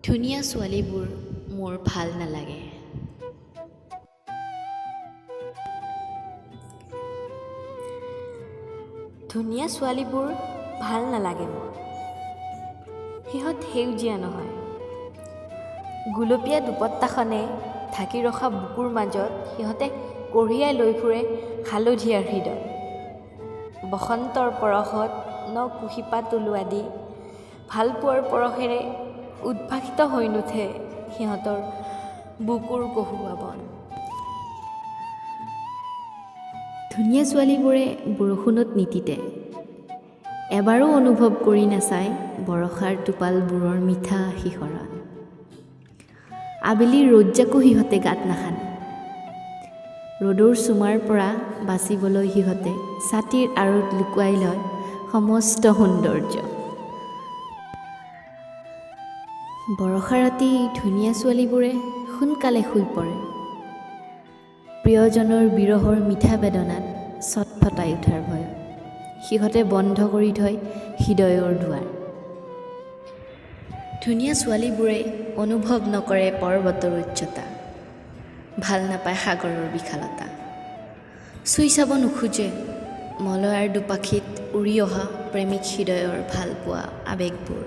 ধুনীয়া ছোৱালীবোৰ মোৰ ভাল নালাগে। ধুনীয়া ছোৱালীবোৰ ভাল নালাগে মোৰ। সিহঁত সেউজীয়া নহয়। গুলপীয়া দুপট্টাখনে ঢাকি ৰখা বুকুৰ মাজত সিহঁতে কঢ়িয়াই লৈ ফুৰে হালধীয়া হৃদয়। বসন্তৰ পৰশত ন কুঁহিপাত ওলোৱা দি ভালপোৱাৰ পৰশেৰে উদ্ভাসিত হৈ নুঠে সিহঁতৰ বুকুৰ কহুৱা বন। ধুনীয়া ছোৱালীবোৰে বৰষুণত নিতিতে, এবাৰো অনুভৱ কৰি নাচায় বৰষাৰ টোপালবোৰৰ মিঠা শিহৰণ। আবেলিৰ ৰ'দজাকো সিহঁতে গাত নাসানে। ৰ'দৰ চুমাৰ পৰা বাচিবলৈ সিহঁতে ছাতিৰ আঁৰত লুকুৱাই লয় সমস্ত সৌন্দৰ্য। বৰষা ৰাতি ধুনীয়া ছোৱালীবোৰে সোনকালে শুই পৰে। প্ৰিয়জনৰ বিৰহৰ মিঠা বেদনাত ছটফটাই উঠাৰ ভয়ত সিহঁতে বন্ধ কৰি থয় হৃদয়ৰ দুৱাৰ। ধুনীয়া ছোৱালীবোৰে অনুভৱ নকৰে পৰ্বতৰ উচ্চতা, ভাল নাপায় সাগৰৰ বিশালতা, চুই চাব নোখোজে মলয়াৰ দুপাখিত উৰি অহা প্ৰেমিক হৃদয়ৰ ভালপোৱা আৱেগবোৰ।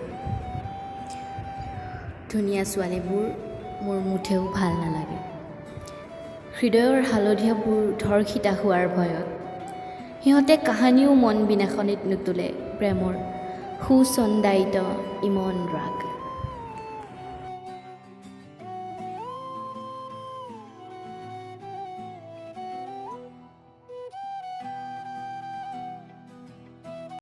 ধুনীয়া ছোৱালীবোৰ মোৰ মুঠেও ভাল নালাগে। হৃদয়ৰ হালধীয়াবোৰ ধৰ্ষিতা হোৱাৰ ভয়ত সিহঁতে কাহানিও মন বিনাশনীত নোতোলে প্ৰেমৰ সুচন্দায়িত ইমন ৰাগ।